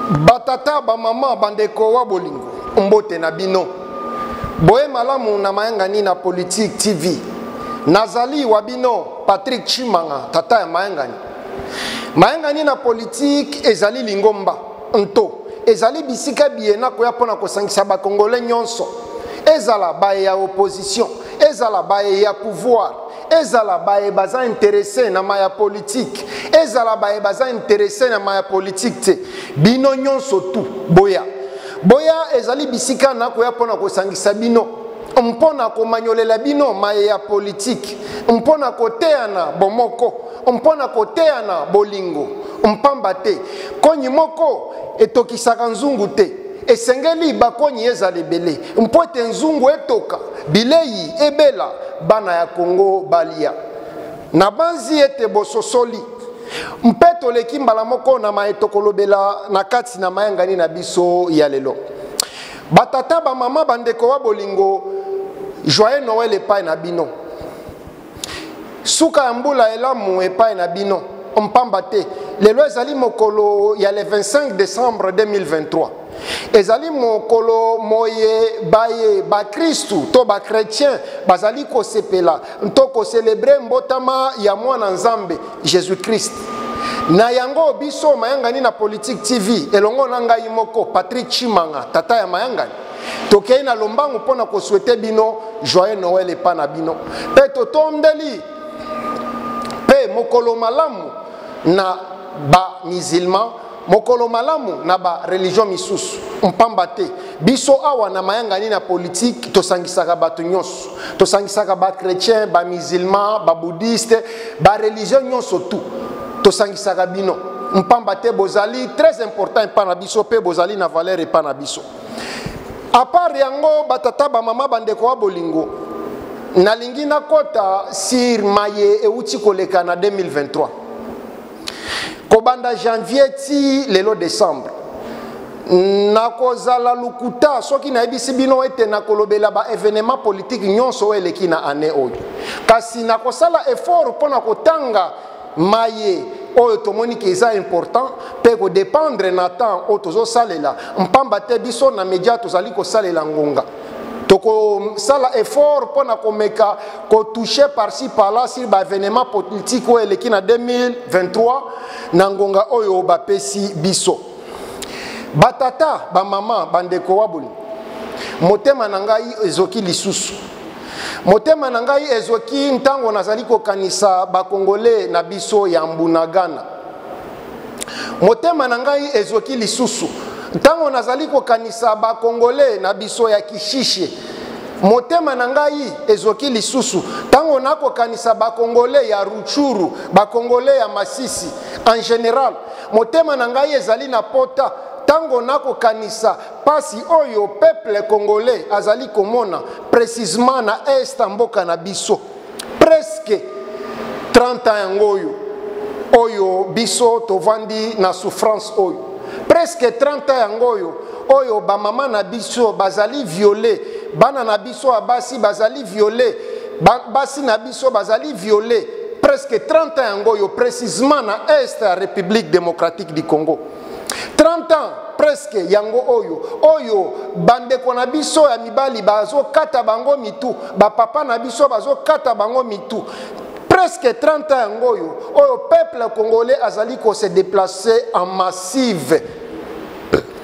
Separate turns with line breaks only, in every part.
Batata, bamama, bandeko wa bolingo, mbote na bino. Boye malamu na Mayangani na Politique TV. Nazali wa bino Patrick Tshimanga, tata ya Mayangani. Mayangani na politique ezali lingomba nto ezali bisika biye na koya mpo na kosangisa ba Congolais nyonso, ezala baye ya opposition, ezala baye ya pouvoir, ezala baye baza interesse na maya politique, ezala baye baza interesse na maya politique te, bino nyonso tu boya. Boya ezali bisika na koya mpo na kosangisa bino, mpo na komanyolela bino maye ya politike, mpo na koteyana bomoko, mpo na koteyana bolingo. Mpamba te konyi moko etokisaka nzungu te, esengeli bakonyi ezala ebele mpo ete nzungu etoka, bilei ebela, bana ya Kongo balia. Nabanzi ete bososoli mpe toleki mbala moko na maye tokolobela na kati na mayangani na biso ya lelo. Batata, bamama, bandeko wa bolingo, joyeux Noël epai na bino. Suka ya mbula elamu epai na bino. Mpamba te lelo ezali mokolo ya le 25 décembre 2023. Ezali mokolo moye baye bakristu to bakretien bazali kosepela to koselebre mbotama ya mwana Nzambe Jésus Christ. Na yango biso Mayangani na Politique TV elongo na ngai moko Patrick Tshimanga, tata ya Mayangani, tokei na lombangu mpo na koswete bino joyeux Noël epa na bino, mpe totondeli mpe mokolo malamu na ba musulman, mokolo malamu na ba religion misusu. Mpamba te biso awa na Mayangani na politique tosangisaka bato nyonso, tosangisaka ba chrétien, ba musulman, ba bouddhiste, ba religion nyonso tout tosangisaka bino, mpamba te bozali très important epa na biso mpe bozali na valeur epa na biso. A part yango, batata, bamama, bandeko wa bolingo, nalingi nakota sur maye euti koleka na 2023 kobanda janvier ti lelo décembre. Nakozala lokuta soki nayebisi bino ete nakolobela ba événement politique nyonso oyo eleki na année oyo, kasi nakosala effort mpo na kotanga maye oyo tomoni ke eza important mpe kodépendre na temps oyo tozosalela, mpamba te biso na media tozali kosalela ngonga. Tokosala effort mpo na komeka kotouche par-ci par-là sur ba événement politique oyo eleki na 2023 na ngonga oyo bapesi biso. Batata, bamama, bandeko wa bolingo, motema na ngai ezoki lisusu. Motema na ngai ezoki ntango nazali kokanisa bakongole na biso ya Mbunagana. Motema na ngai ezoki lisusu ntango nazali kokanisa bakongole na biso ya Kishishe. Motema na ngai ezoki lisusu ntango nakokanisa bakongole ya Rutshuru, bakongole ya Masisi en général. Motema na ngai ezali na pota ntango nakokanisa pasi oyo peuple congolais azali komona précisément na est mboka na biso. Presque 30 ans yango oyo oyo biso tovandi na souffrance oyo. Presque 30 ans yango oyo oyo bamama na biso bazali violé, bana na biso ya basi bazali violé, basi na biso bazali violé. Presque 30 ans yango oyo précisément na est ya République démocratique du Congo. 30 ans presque yango oyo oyo bandeko na biso ya mibali bazokata bango mitu, bapapa na biso bazokata bango mitu. Presque 30 ans yango oyo oyo peuple congolais azali ko se déplacer en massive.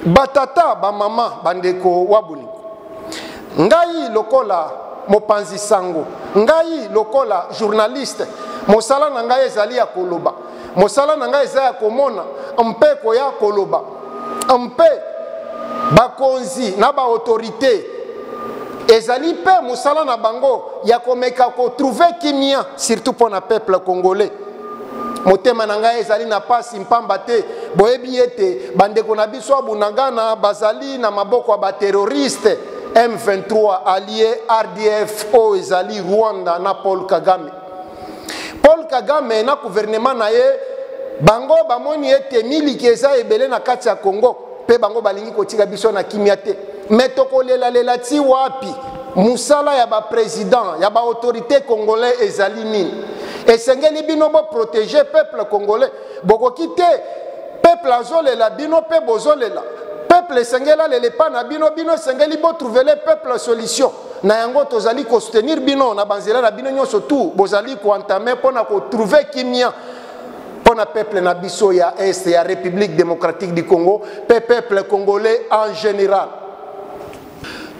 Batata, bamama, bandeko wa bolingo, ngai lokola mopanzi sango, ngai lokola journaliste, mosala na ngai ezali ya koloba, mosala na ngai eza ya komona mpe koya koloba, mpe bakonzi na ba autorité ezali mpe mosala na bango ya komeka kotrouve kimia, surtout mpo na peuple congolais. Motema na ngai ezali na pasi mpamba te boyebi ete bandeko na biso ya Bunagana bazali na maboko ya baterroriste M23 allié RDF oyo ezali Rwanda na Paul Kagame. Paul Kagame na gouvernement na ye bango bamoni ete miliki eza ebele na kati ya Congo mpe bango balingi kotika biso na kimia te. Me tokolelalela ti wapi? Mosala ya ba président ya ba autorité congolais ezali nini? Esengeli bino boprotéger peuple congolais. Bokoki te Peuple azolela, bino mpe bozolela. Peuple esengeli alela epai na bino, bino esengeli botrouvele peuple solution. Na yango tozali kosoutenir bino na banzela na bino nyonso tu bozali koentame mpo na kotrouve kimia mpo na peuple na biso ya Est ya République démocratique du Congo mpe peuple congolais en général.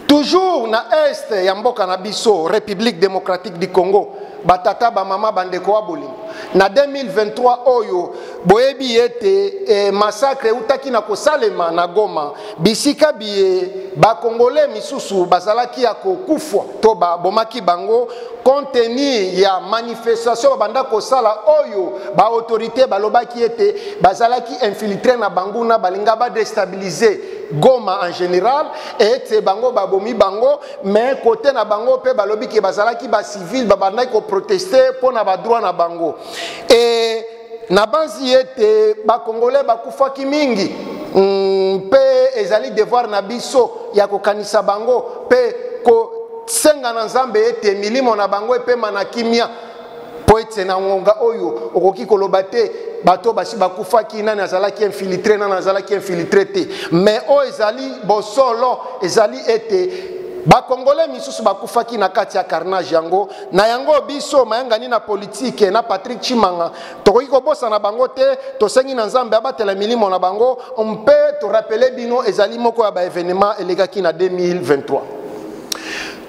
Toujours na Est ya mboka na biso République démocratique du Congo, batata, bamama, bandeko ya bolingo, na 2023 oyo boyebi ete massacre eutaki na kosalema na Goma, bisika biye bakongole misusu bazalaki ya kokufwa to babomaki bango compte tenu ya manifestation babanda kosala oyo ba autorité balobaki ete bazalaki infiltré na banguna balinga badestabilize Goma en général, ete bango babomi bango. Mais côté na bango mpe balobi ke bazalaki bacivile babandaki koproteste mpo na badroit na bango. E nabanzi ete bakongolais bakufaki mingi, mpe ezali devoir na biso ya kokanisa bango mpe kosenga na Nzambe ete milimo na bango epema na kimia, mpo ete na ngonga oyo okoki koloba te bato basi bakufaki, nani azalaki infiltré, nani azalaki infiltré te. Mais oyo ezali bosolo ezali ete bakongole misusu bakufaki na kati ya carnage yango. Na yango biso mayangani na politike na Patrick Chimanga tokoki kobosana bango te. Tosengi na Nzambe abatela milimo na bango mpe torapele bino ezali moko ya baevenement elekaki na 2023.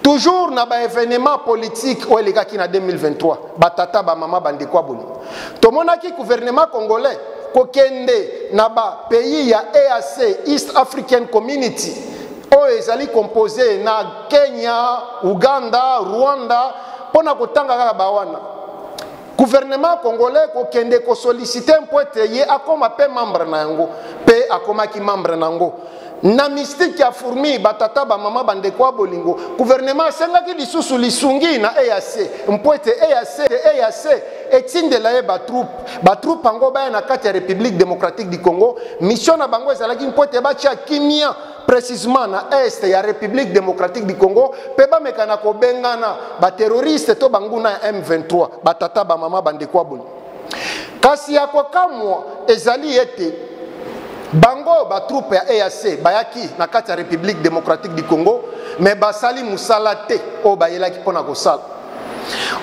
Toujours na baevenement politique oyo elekaki na 2023, batata, bamama, bandeko ya bolingo, tomonaki gouvernement congolais kokende na bapays ya EAC, East African Community, oyo ezali composé na Kenya, Uganda, Rwanda, mpo na kotanga kaka bawana. Gouvernement congolais kokende kosolicite mpo ete ye akoma mpe membre na yango, mpe akomaki membre na yango. Na mystique ya fourmi, batata, bamama, bandeko ya bolingo, gouvernement asengaki lisusu lisungi na EAC mpo ete EAC etindela ye batroupe. Batroupe yango baya na kati ya République démocratique du Congo. Mission na bango ezalaki mpo ete batia kimia précisément na Est ya République démocratique du Congo mpe bameka na kobengana baterroriste to banguna ya M23. Batata, bamama, bandeko ya bolingo, kasi ya kokamwa ezali ete bango batroupe ya EAC bayaki na kati ya République démocratique du Congo, mais basali mosala te oyo bayelaki mpona kosala.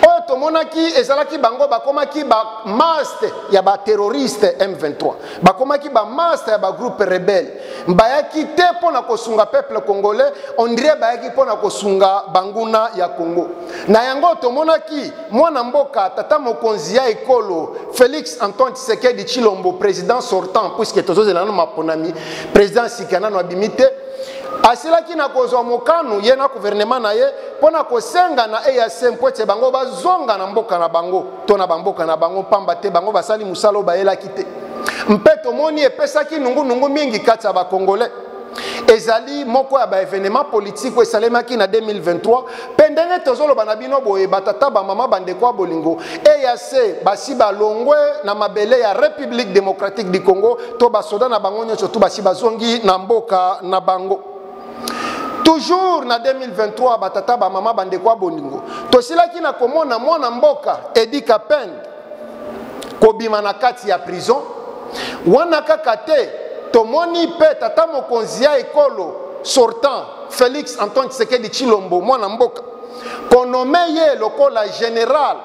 Oyo tomonaki ezalaki bango bakomaki bamaste ya baterroriste M23, bakomaki bamaste ya bagroupe rebelle. Bayaki te mpo na kosunga peuple congolais, on dirait bayaki mpo na kosunga banguna ya Congo. Na yango tomonaki mwana mboka, tata mokonzi ya ekolo Félix Antoine Tshisekedi Tshilombo, président sortant, puisque tozozela nano maponami, président sika nano abimi te, asilaki na kozwa mokano ye na gouvernement na ye mpo na kosenga na EAC mpo ete bango bazonga na mboka na bango to na bamboka na bango, pamba te bango basali mosala oyo bayelaki te. Mpe tomoni epesaki nungunungu mingi kati ya bakongolais. Ezali moko ya baevenement politique oyo esalemaki na 2023. Mpe ndenge tozoloba na bino boye, batata, bamama, bandeko ya bolingo, EAC basi balongwe na mabele ya République démocratique du Congo, to basoda na bango nyonso tu basi bazongi na mboka na bango. Toujours na 2023, batata, bamama, bandeko ya bolingo, tosilaki na komona mwana mboka Eddy Kapend kobima na kati ya prison. Wana kaka te, tomoni mpe tata mokonzi ya ekolo sortant Félix Antoine Tshisekedi Tshilombo, mwana mboka, konome ye lokola général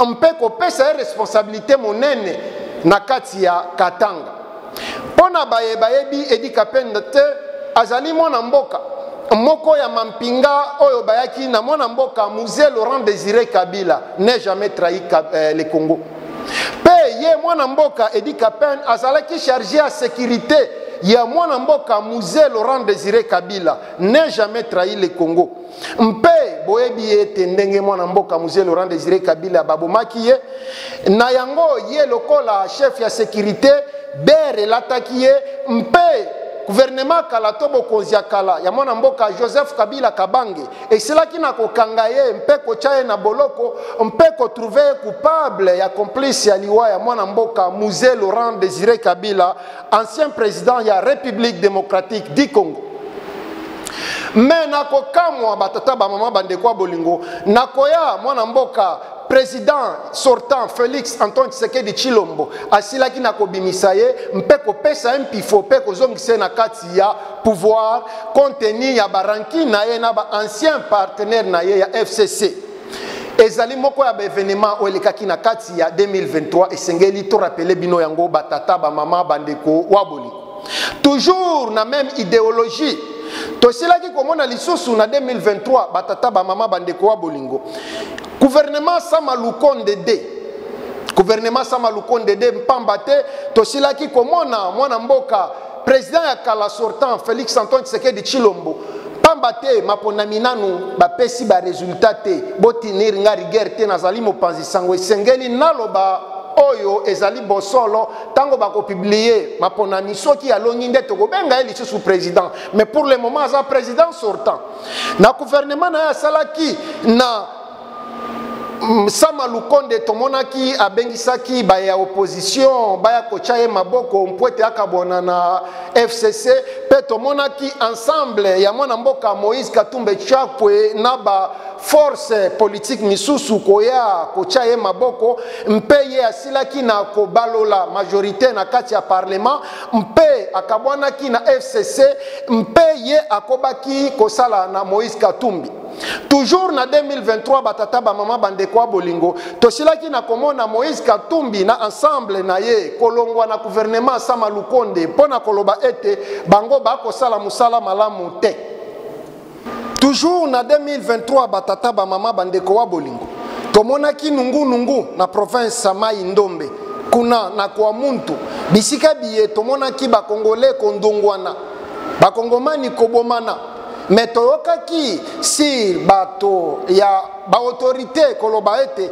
mpe kopesa ye responsabilité monene na kati ya Katanga. Mpo na baye bayebi Eddy Kapend te, azali mwana mboka moko ya mampinga oyo bayaki na mwana mboka Mzee Laurent Désiré Kabila, n'est jamais trahi le Congo. Mpe ye mwana mboka Eddy Kapend azalaki chargé ya sécurité ya mwana mboka Mzee Laurent Désiré Kabila, n'est jamais trahi le Congo. Mpe boyebi ye ete ndenge mwana mboka Mzee Laurent Désiré Kabila babomaki ye, na yango ye lokola chef ya sécurité ber elataki ye. Mpe gouvernement kala to bokonzi ya kala ya mwana mboka Joseph Kabila Kabange esilaki na kokanga ye mpe kotya ye na boloko mpe kotrouve ye coupable ya complice ya liwa ya mwana mboka Mzee Laurent Désiré Kabila, ancien président ya République démocratique du Congo. Me nakokamwa, batata, bamama, bandeko ya bolingo, nakoya mwana mboka President sortant Felix Antoine Tshisekedi Tshilombo asilaki na kobimisa ye mpe kopesa ye mpifo mpe kozongisa ye na kati ya pouvoir compte tenu ya ba rancune na ye na ba anciens partenaires na ye ya FCC. Ezali moko ya ba evenements oyo elekaki na kati ya 2023, esengeli to rappeler bino yango ba tata, ba mama, bandeko wa bolingo. Toujours na même idéologie, tosilaki komona lisusu na 2023 batata bamama bandeko wa bolingo, gouvernement Sama Lukonde de gouvernement Sama Lukonde de mpamba te tosilaki komona mwana mboka président ya kala sortant Félix Antoine Tshisekedi Tshilombo, pamba te maponami nanu bapesi ba résultat te. Botinir nga rigueur te, nazali mopanzi sango, esengeli naloba oyo ezali bosolo. Ntango bakopublie maponami, soki alongi nde tokobenga ye lisusu président, mais pour le moment aza président sortant. Na gouvernement na ye asalaki na Sama Lukonde, tomonaki abengisaki ba ya opposition baya kotya ye maboko mpo ete akabwana na FCC, mpe tomonaki ensemble ya mwana mboka Moïse Katumbi Chapwe na ba force politique misusu koya kotya ye maboko, mpe ye asilaki na kobalola majorité na kati ya parlement mpe akabwanaki na FCC mpe ye akobaki kosala na Moïse Katumbi. Toujours na 2023, batata bamama bandeko ya bolingo, tosilaki na komona Moïse Katumbi na ensemble na ye kolongwa na gouvernement Sama Lukonde mpo na koloba ete bango bakosala mosala malamu te. Toujours na 2023, batata bamama bandeko wa bolingo, tomonaki nungunungu na province ya Mai Ndombe, kuna na Kwamuntu, bisika biye tomonaki bakongole kondongwana, bakongomani kobomana. Me toyokaki sur bato ya baautorité koloba ete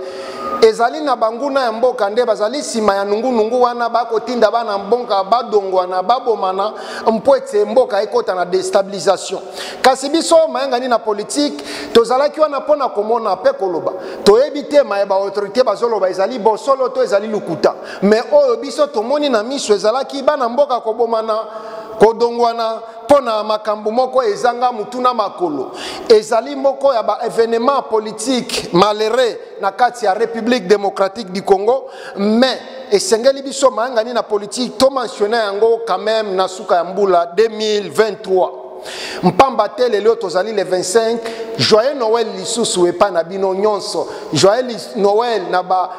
ezali na banguna ya mboka nde bazali nsima ya nungunungu wana, bakotinda bana mboka badongwana, babomana mpo ete mboka ekota na destabilisation. Kasi biso mayangani na politike tozalaki wana mpo na komona mpe koloba, toyebi te maye baautorité bazoloba ezali bosolo to ezali lokuta. Me oyo biso tomoni na miso ezalaki bana mboka kobomana, kodongwana mpo na makambo moko ezanga mutu na makolo. Ezali moko ya ba événement politique malheureux na kati ya République démocratique du Congo, mais esengeli biso mayangani na politique to mentionner yango quand même na suka ya mbula 2023, mpamba te lelo tozali le 25. Joyeux Noël lisusu epai na bino nyonso, joyeux Noël na ba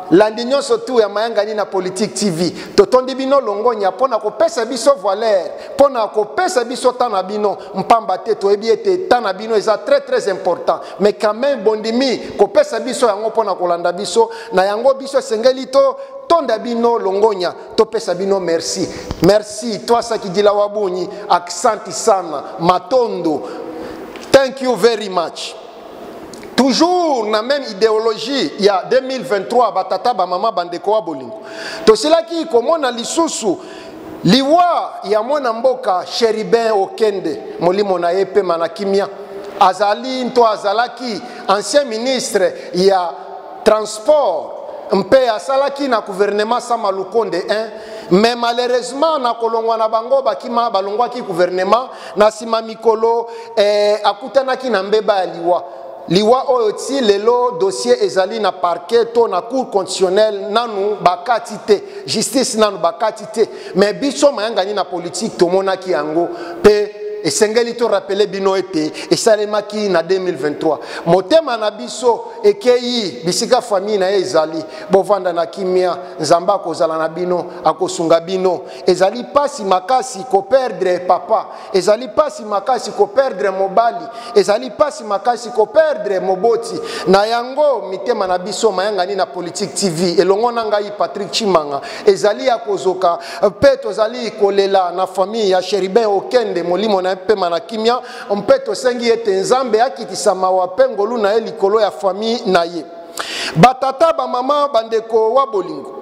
landi nyonso tu ya mayangani na politique TV. Totondi bino longonya mpo na kopesa biso valeur, mpo na kopesa biso temps na bino, mpamba te toyebi ete temps na bino eza très très important, mais quand même bondimi kopesa biso yango mpo na kolanda biso. Na yango biso esengeli to tonda bino longonya, topesa bino merci. Merci twasakidila wabunyi, aksanti sana, matondo, thank you very much. Toujours na même idéologie ya 2023, batata bamama bandeko wa bolingo, tosilaki komona lisusu liwa ya mwana mboka Chérubin Okende, molimo na ye pema na kimia. Azali nto azalaki ancien ministre ya transport mpe asalaki na gouvernement Sama Lukonde 1, mais malheureusement na kolongwa na bango bakima balongwaki gouvernement na nsima mikolo, akutanaki na mbeba ya liwa, liwa oyo ti lelo dossier ezali na parquet to na cour constitutionnelle, nanu bakati te, justice nanu bakati te. Mais biso mayangani na politique tomonaki yango mpe esengeli to rappeler bino ete esalemaki na 2023. Motema na biso ekei bisika famille na ye ezali. Bovanda na kimia, Nzambe akozala na bino, akosunga bino. Ezali pasi makasi koperdre papa, ezali pasi makasi koperdre mobali, ezali pasi makasi koperdre moboti. Na yango mitema na biso mayangani na politique TV elongo na ngai Patrick Chimanga ezali ya kozoka mpe tozali kolela na famille ya Chérubin Okende, molimo na ye pema na kimia, mpe tosengi ete Nzambe akitisa mawa mpe ngolu na ye likolo ya famille na ye. Batata bamama bandeko wa bolingo,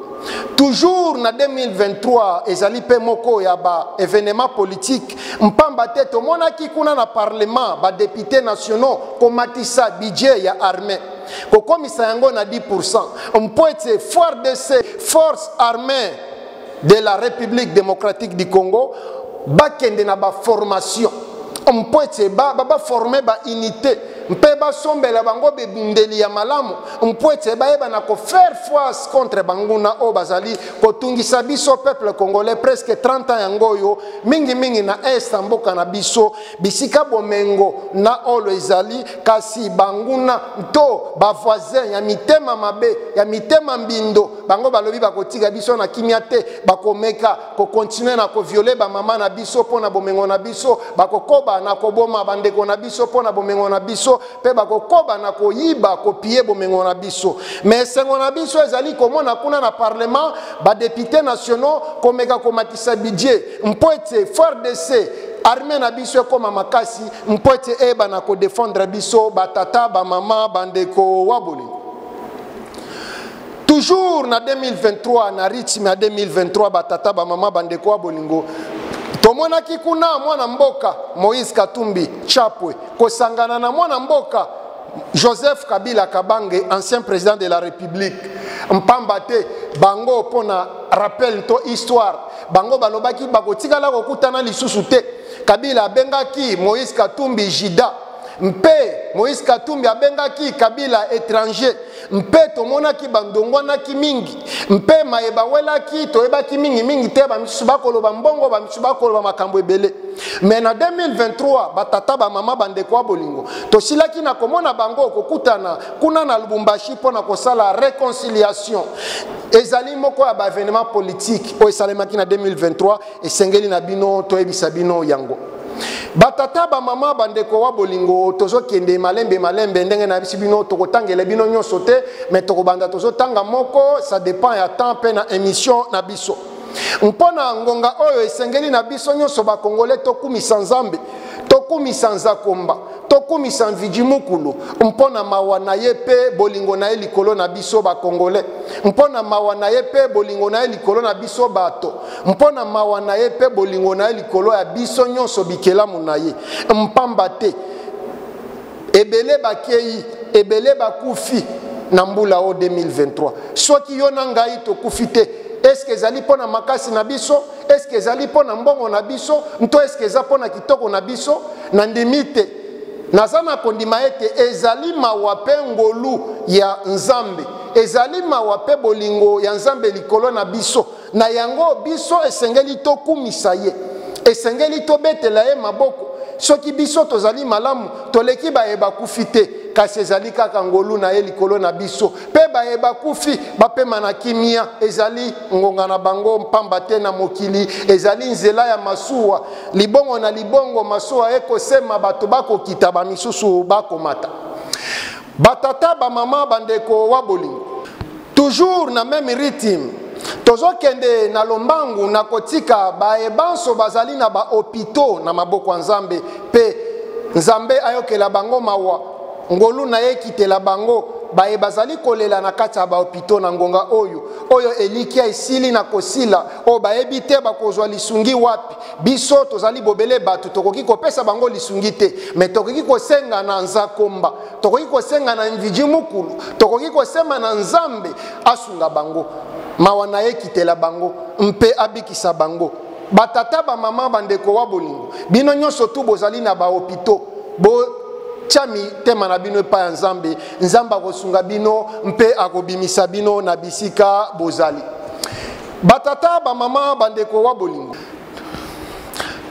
toujours na 2023 ezali mpe moko ya ba événement politique, mpamba te tomonaki kuna na parlement badepute nationaux komatisa budget ya armée, kokomisa yango na 10% mpo ete FARDC, force armée de la République démocratique du Congo, bakende na baformation mpo ete baforme ba baunité. mpe basombela bango bibundeli ya malamu mpo ete bayeba na kofaire face contre banguna oyo bazali kotungisa biso peuple congolais presque 30 ans yango oyo, mingimingi na est ya mboka na biso, bisika bomengo na olo ezali. Kasi banguna to bavoisin ya mitema mabe, ya mitema mbindo, bango balobi bakotika biso na kimia te. Bakomeka kokontinue na kovioler bamama na biso mpo na bomengo na biso, bakokoba na koboma bandeko na biso mpo na bomengo na biso, mpe bakokoba na koyiba, kopiller bomengo na biso. Mais esengo na biso ezali komona kuna na parlement badéputés nationaux komeka komatisa budget mpo ete FARDC, armée na biso, ekóma makasi mpo ete eyeba na kodéfendre biso. Batata, bamama, bandeko wa bolingo, toujours na 2023, na rythme ya 2023, batata, bamama, bandeko wa bolingo, tomonaki kuna mwana mboka Moïse Katumbi Chapwe kosangana na mwana mboka Joseph Kabila Kabange, ancien président de la République. Mpamba te bango, mpo na rappel to histoire, bango balobaki bakotikala kokutana lisusu te. Kabila abengaki Moïse Katumbi Judas, mpe Moïse Katumbi abengaki Kabila étranger, mpe tomonaki bandongwanaki mingi mpe maye bawelaki toyebaki mingimingi te. Bamisusu bakoloba mbongo, bamisusu bakoloba makambo ebele. Mais na 2023, batata, bamama, bandeko ya bolingo, tosilaki na komona bango kokutana kuna na Lubumbashi mpo na kosala réconciliation. Ezali moko ya baévénement politique oyo esalemaki na 2023. Esengeli na bino toyebisa bino yango. Batata, bamama, bandeko wa bolingo, tozokende malembe malembe. Ndenge nayebisi bino, tokotangela bino nyonso te, mais tokobanda tozotanga moko, ça dépend ya temps mpe na émission na biso. Mpo na ngonga oyo, esengeli na biso nyonso bakongole tokumisa Nzambe, tokumisa Nzakomba, tokumisa Mvidi Mukulu mpo na mawa na ye mpe bolingo na ye likolo na biso bakongole, mpo na mawa na ye mpe bolingo na ye likolo na biso bato, mpo na mawa na ye mpe bolingo na ye likolo ya biso nyonso bikelamu na ye. Mpamba te ebele bakei, ebele bakufi na mbula o 2023. Soki yo na ngai tokufi te, eske ezali mpo na makasi na biso? Eske ezali mpo na mbongo na biso? Nto eske eza mpo na kitoko na biso? Nandimi te. Naza na kondima ete ezali mawa mpe ngolu ya Nzambe, ezali mawa mpe bolingo ya Nzambe likolo na biso. Na yango biso esengeli tokumisa ye, esengeli tobetela ye maboko. Soki biso tozali malamu, toleki baye bakufi te, kasi ezali kaka ngolu na ye likolo na biso. Mpe baye bakufi bapema na kimia, ezali ngonga na bango, mpamba te na mokili ezali nzela ya masuwa. Libongo na libongo masuwa ekosema, bato bakokita, bamisusu bakomata. Batata, bamama, bandeko wa bolingo, toujours na même rythme, tozokende na lombangu na kotika baye banso bazali na bahôpitaux na maboko ya Nzambe, mpe Nzambe ayokela bango mawa, ngolu na ye ekitela bango. Baye bazali kolela na kati ya bahôpitaux na ngonga oyo, oyo elikya esili na kosila, oyo bayebi te bakozwa lisungi wapi, biso tozali bobele bato, tokoki kopesa bango lisungi te, mais tokoki kosenga na Nzakomba, tokoki kosenga na Mvidi Mukulu, tokoki kosenga na Nzambe asunga bango, mawa na ye ekitela bango mpe abikisa bango. Batata, bamama, bandeko wa bolingo, bino nyonso tu bozali na bahôpitaux, botia mitema na bino epai ya Nzambe. Nzambe akosunga bino mpe akobimisa bino na bisika bozali. Batata, bamama, bandeko wa bolingo,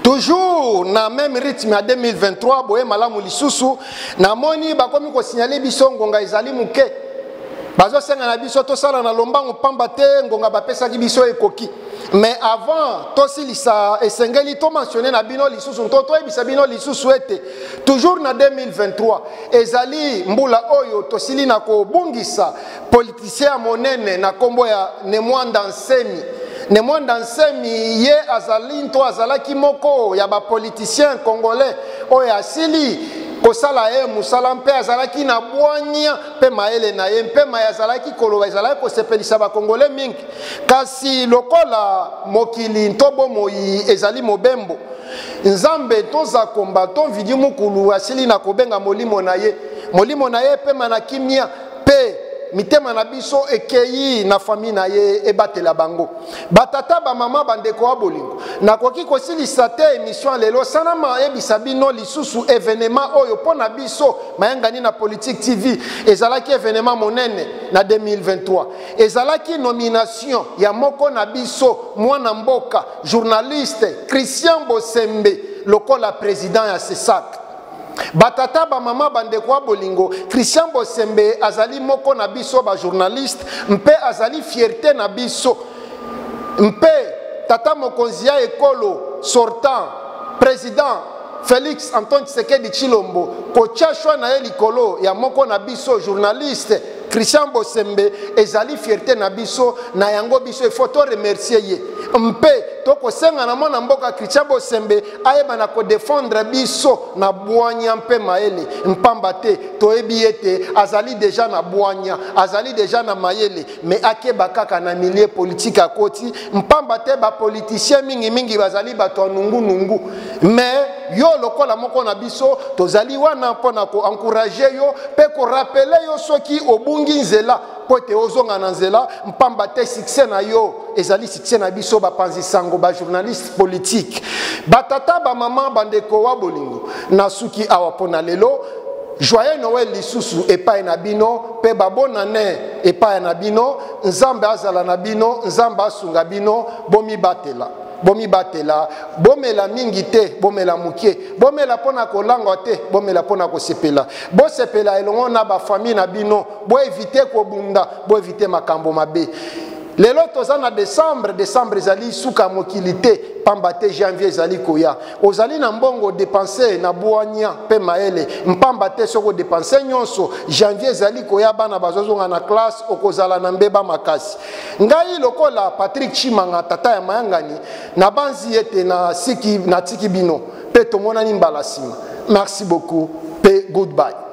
toujours na même rythme ya 2023, boye malamu lisusu namoni bakomi kosignaler biso ngonga ezali moke. Bazosenga na biso tosala na lombangu, pamba te ngonga bapesaki biso ekoki. Mais avant tosilisa, esengeli tomentionner na bino lisusu to toyebisa bino lisusu ete toujours na 2023, ezali mbula oyo tosili na kobungisa politicien ya monene na nkombo ya Ne Mwanda Nsemi. Ne Mwanda Nsemi, ye azali to azalaki moko ya bapoliticien congolais oyo asili kosala ye mosala, mpe azalaki na bwanya mpe mayele na ye, mpe maye azalaki koloba ezalaki kosepelisa bakongole mingi. Kasi lokola mokili nto bomoi ezali mobembo, Nzambe tozakomba to Mvidi Mukulu asili na kobenga molimo na ye, molimo na ye epema na kimia. Mpe mitema na biso ekei na famille na ye, ebatela bango. Batata, bamama, bandeko ya bolingo, nakoki kosilisa te émission ya lelo sana mayebisa bino lisusu événement oyo mpo na biso Mayangani na Politique TV ezalaki événement monene na 2023. Ezalaki nomination ya moko na biso, mwana mboka, journaliste Christian Bosembe, lokola président ya CSAC. Batata, bamama, bandeko ya bolingo, Christian Bosembe azali moko na biso bajournaliste mpe azali fierté na biso. Mpe tata mokonzi ya ekolo sortant, président Félix Antoine Tshisekedi Tshilombo, kotia choix na ye likolo ya moko na biso, journaliste Christian Bosembe, ezali fierté na biso. Na yango biso il faut to remercier ye mpe tokosenga na mwana mboka Christian Bosembe ayeba na kodefendre biso na bwanya mpe mayele, mpamba te toyebi ete azali deja na bwanya, azali deja na mayele, me akeba kaka na milieu politique akoti, mpamba te bapoliticien mingimingi bazali bato ya nungunungu. Me yo lokola moko na biso, tozali wana mpo na koencourager yo mpe korappeler yo soki obungi nzela, mpo ete ozonga na nzela, mpamba te succès na yo ezali succès na biso bapanzi sango, bajournaliste politique. Batata, bamama, bandeko wa bolingo, nasuki awa mpo na lelo. Joyeux Noël lisusu epai na bino mpe babonane epai na bino. Nzambe azala na bino, Nzambe asunga bino. Bomibatela, bomibatela, bomela mingi te, bomela moke, bomela mpo na kolangwa te, bomela mpo na kosepela. Bosepela elongo na bafamille na bino, boéviter kobunda, boéviter makambo mabe. Lelo toza na décembre. Décembre ezali suka mokili te, pamba te janvier ezali koya. Ozali na mbongo, dépense na bwanya mpe mayele, mpamba te soki odépenser nyonso, janvier ezali koya, bana bazozonga na classe, okozala na mbeba makasi. Ngai lokola Patrik Chimanga, tata ya Mayangani, nabanzi ete natiki bino mpe tomonani mbala nsima. Merci beaucoup mpe goodbye.